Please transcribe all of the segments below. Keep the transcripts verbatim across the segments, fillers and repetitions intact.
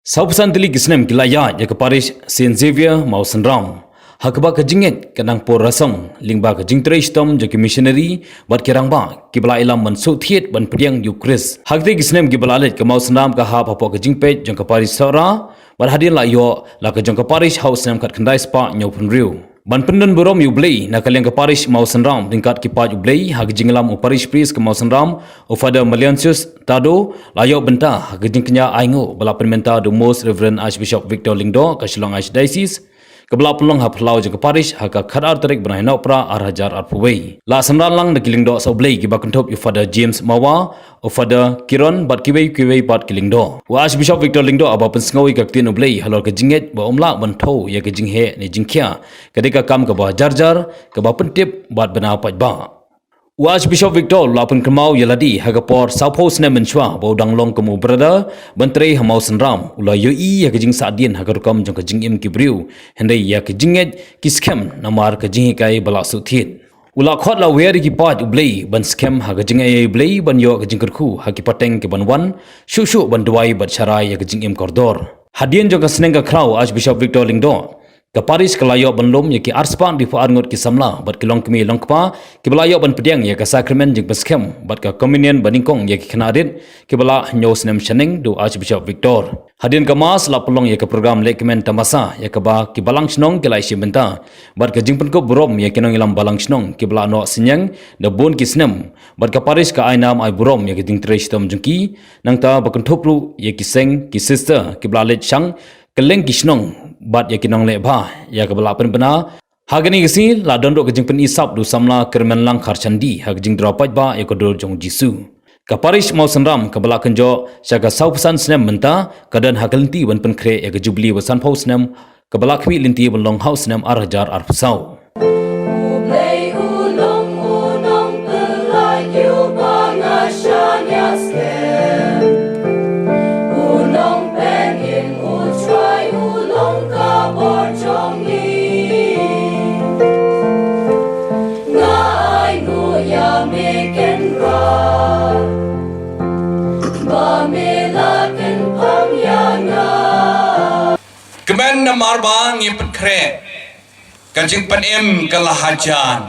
Sawphew san tylli ki snem ki la ïaid ïa ka parish Saint Xavier Mawsynram, ha kaba ka jingngeit ka nang por rasong lyngba ka jingtrei shitom jong ki missionary bad ki rangbah kiba la ïalam ban sngewthuh ban pdiang ïa u Khrist. Ha kata ki snem kiba la leit, ka Mawsynram ka hap hapoh ka jingpeit jong ka parish Sohra, bad hadien la ïoh la ka jong ka parish ha u snem khatkhyndai spah hynñiewphew hynriew. Ban pyndonburom ïa u Blei na ka liang ka parish Mawsynram ryngkat ki paid u Blei, ha ka jingïalam u parish priest ka Mawsynram, u Father Maliansius Tado, la ïoh bynta ha ka jingkñia ainguh ba la pynmynta da u Most Reverend Archbishop Victor Lyngdoh ka Shillong Archdiocese, kaba la pynlong ha phyllaw jong ka parish ha ka khatar tarik bnai Nohprah ar hajar arphew wei. La synran lang da ki lyngdoh sha u Blei kiba kynthup ïa u Father James Mawa, u Father Kiron bad kiwei kiwei pat ki lyngdoh. U Archbishop Victor Lyngdoh haba pynsngew ïa ka ktien u Blei halor ka jingngeit ba um lah ban thew ïa ka jingheh ne jingkhia, ka dei ka kam kaba jarjar, kaba pyntip bad bna paidbah. U Archbishop Victor u la pynkynmaw ïa lade ha ka por sawphew snem mynshuwa ba u dang long kum u brother ban trei ha Mawsynram, u la ïohi ïa ka jingsahdien ha ka rukom jong ka jingim ki briew, hynrei ïa ka jingngeit ki skhem namar ka jinghikai ba la sngewthuh. U la khot la wer ïa ki paid u Blei ban skhem ha ka jingaiei u Blei, ban ïoh ka jingkyrkhu ha ki pateng kiban wan, shuh shuh ban duwai bad sharai ïa ka jingim kordor. Hadien jong ka sneng ka khraw Archbishop Victor Lyngdoh, ka parish ka la ïoh ban lum ïa ki arspah hynriewphew ar ngut ki samla bad ki longkmie longkpa kiba la ïoh ban pdiang ïa ka sakramen jingpynskhem bad ka communion banyngkong ïa ki khynnah rit kiba la hynñiew snem shaneng da u Archbishop Victor. Hadien ka Mass la pynlong ïa ka program lehkmen tamasa ïa kaba ki balang shnong ki la ïashim bynta, bad ka jingpynkup burom ïa ki nongïalam balang shnong kiba la noh synñiang da bun ki snem, bad ka parish ka ai nam ai burom ïa ka jingtrei shitom jong ki, nangta ba kynthup ruh ïa ki seng ki sister kiba la leit shang kylleng ki shnong bad ïa ki nongleh bha, ïa kaba la pynbna ha kane ka sngi. La don ruh ka jingpyni sap da u samla Kyrmenlang Kharshandi ha ka jingdura paidbah ïa ka dur jong u Jisu. Ka parish Mawsynram kaba la kynjoh sha ka sawphew san snem mynta, ka don ha ka lynti ban pynkhreh ïa ka jubili ba sanphew snem, kaba la khmih lynti ban long ha u snem ar hajar arphew saw. U Blei u long u nongpyllait ïa u ba nga shaniah skhem. U long pynïeng u trai, u long ka bor jong ngi. Nga ainguh ïa me Kynrad, ba me la kynpham ïa nga. Kmen namar ba ngi pynkhreh, ka jingpynim ka la hajan.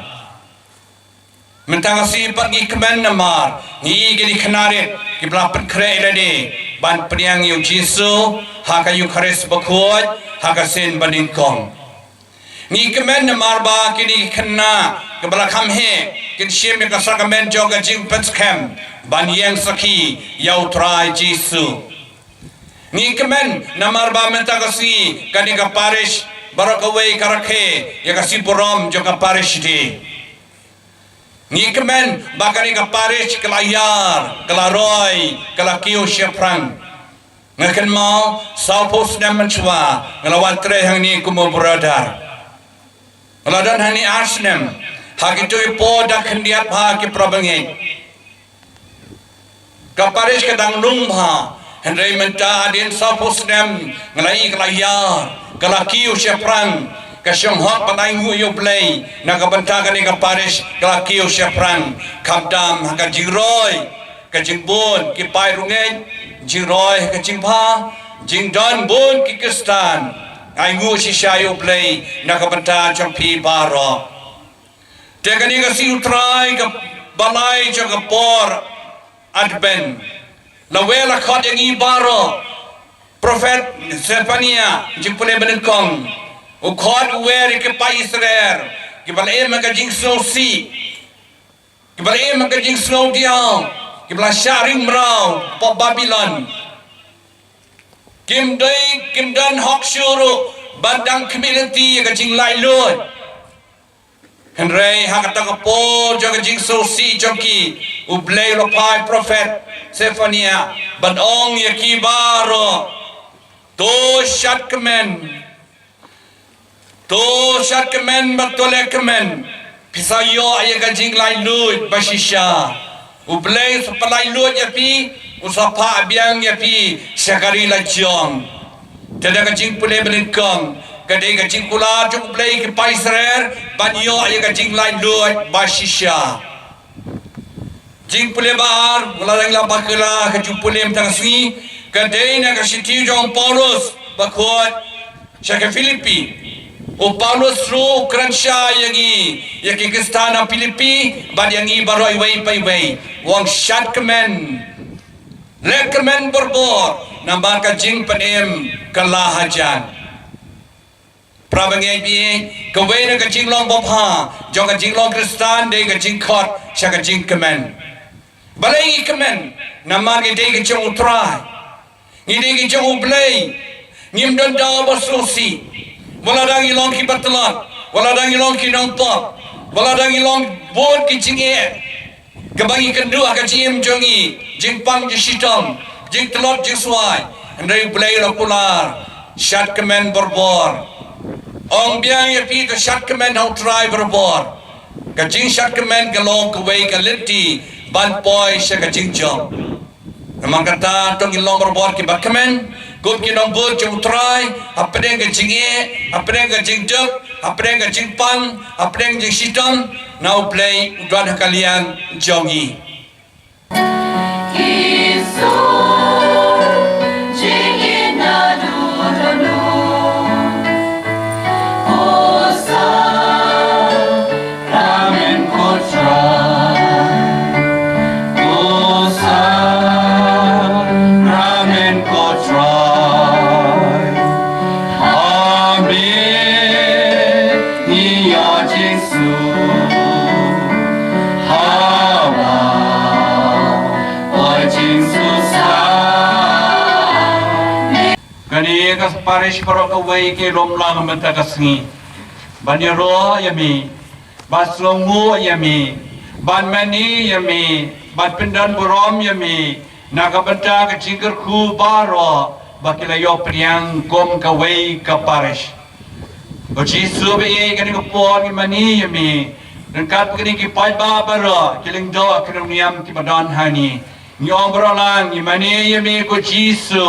Mynta ka sngi pat ngi kmen namar ngi ïohi kine ki khynnah rit kiba la pynkhreh ïa lade ban pdiang ïa u Jisu ha ka Eukharist bakhuid, ha ka sien banyngkong. Ngi kmen namar ba kine ki khynnah kiba la kham heh kin shim ïa ka sakramen jong ka jingpynskhem ban ïeng sakhi ïa u Trai Jisu. Ngi kmen namar ba mynta ka sngi kane ka parish baroh kawei ka rakhe ïa ka sngi burom jong ka parish day. Ngi kmen ba kane ka parish ka la ïar, ka la roi, ka la kiew shaphrang. Nga kynmaw sawphew snem mynshuwa nga la wan trei hangne kum u brother. Nga la don hangne ar snem. Ha kito ki por da khyndiat bha ki para bangeit. Ka parish ka dang rung bha, hynrei mynta hadien sawphew snem nga la ïohi ka la ïar, ka la kiew shaphrang. Ka shong hok ban ainguh ïa u Blei na ka bynta kane ka parish, ka la kiew shaphrang. Khamtam ha ka jingroi, ka jingbun ki paid rungeit, jingroi ha ka jingbha, jingdon bun ki Khristan. Ainguh shisha ïa u Blei na ka bynta jong phi baroh. Te kane ka sngi u Trai kaba lai jong ka por Advent, la wer la khot ïa ngi baroh. Prophet Sephaniah, jingpule banyngkong, u khot u wer ïa ki paid Israel kiba la im ha ka jingsngewsih, kiba la im ha ka jingsngewdiaw, kiba la shah ring mraw hapoh Babilon. Kim dei, kim don hok shuh ruh ban dang khmih lynti ïa ka jinglaitluid. Hynrei ha kata ka por jong ka jingsngewsih jong ki, u Blei u la phai prophet Sephaniah ban ong ïa ki baroh, to shad kmen. To shad kmen bad to leh kmen. Phi sa ïoh ïa ka jinglaitluid ba shisha. U Blei u sa pynlaitluid ïa phi, u sa phah biang ïa phi sha ka ri lajong. Te da ka jingpule banyngkong ka dei ka jingkular jong u Blei ïa ki paid Israel ban ïoh ïa ka jinglaitluid ba shisha. Jingpule ba ar, nga la dang la bakla ka jingpule mynta ka sngi, Ka dei na ka shithi jong Paulus bakhuid sha ka Philippi. U Paulus ruh u kren shai ïa ngi, ïa ki Khristan ha Philippi, bad ïa ngi baroh iwei pa iwei. U ong shad kmen, leh kmen borbor, namar ka jingpynim ka la hajan. Para bangeit, kawei na ka jinglong babha jong ka jinglong Khristan dei ka jingkhot sha ka jingkmen. Balei ngi kmen? Namar ngi dei ka jong U Trai. Ngi dei ka jong U Blei. Ngim don daw ba sngewsih. Wat la dang ngi long ki batlot, wat la dang ngi long ki nongpop, wat la dang ngi long bun ki jingeh kaba ngi kynduh ha ka jingim jong ngi, jingpang jingshitom, jingtlot jingswai, hynrei U Blei u la kular, shad kmen borbor. Ong biang ïa phi, to shad kmen ha U Trai borbor. Ka jingshad kmen ka long kawei ka lynti ban poi sha ka jingjop. Namar kata, to ngin long borbor kiba kmen, kum ki nongbud jong U Trai, hapdeng ka jingeh, hapdeng ka jingduk, hapdeng ka jingpang, hapdeng ka jingshitom, na U Blei u don ha ka liang jong ngi. Kane ka parish baroh kawei ka lum lang mynta ka sngi ban ïaroh ïa me, ban sngewnguh ïa me, ban mane ïa me, ban pyndon burom ïa me na ka bynta ka jingkyrkhu baroh ba ki la ïoh pdiang kum kawei ka parish. Ko Jisu ba ïeit, kane ka por ngi mane ïa me ryngkat bad kine ki paidbah baroh, ki lyngdoh ki nongniam kiba don hangne. Ngi ong baroh lang, ngi mane ïa me ko Jisu.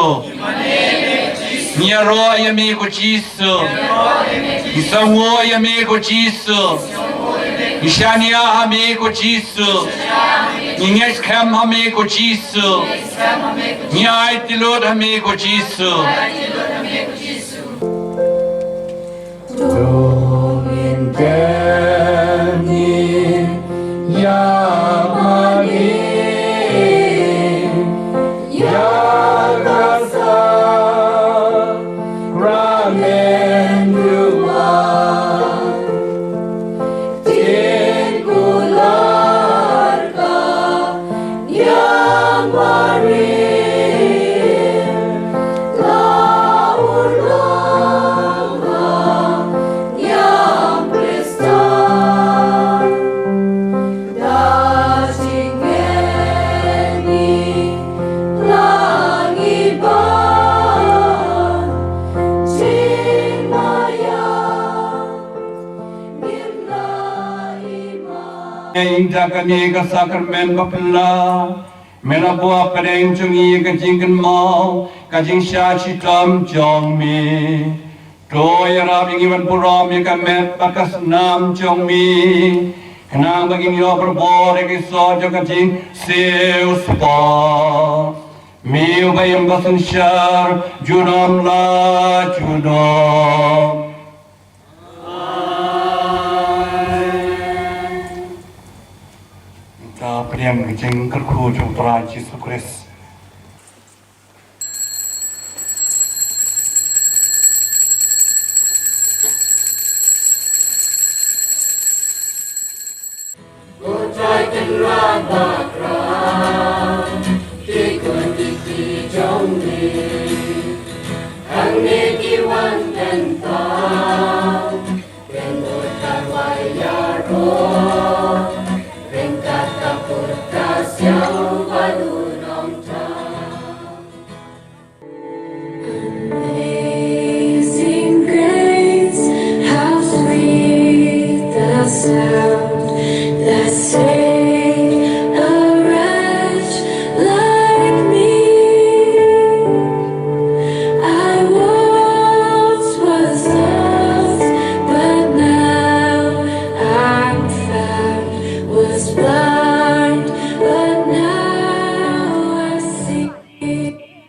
Ngi ïaroh ïa me ko Jisu. Ngi sngewnguh ïa me ko Jisu. Ngi shaniah ha me ko Jisu. Ngi ngeit skhem ha me ko Jisu. Ngi aiti lut ha me ko Jisu. Ïa ita kane ka sakramen bapla, me la buh hapdeng jong ngi ka jingkynmaw ka jingshah shitom jong me. To ïarap ïa ngi ban burom ïa ka met bad ka snam jong me, khnang ba ngin ïoh borbor ïa ki soh jong ka jingsiew spah. Me uba im ba synshar junom la junom. Amen. Ka pdiang ka jingkyrkhu jong U Trai Jisu Khrist.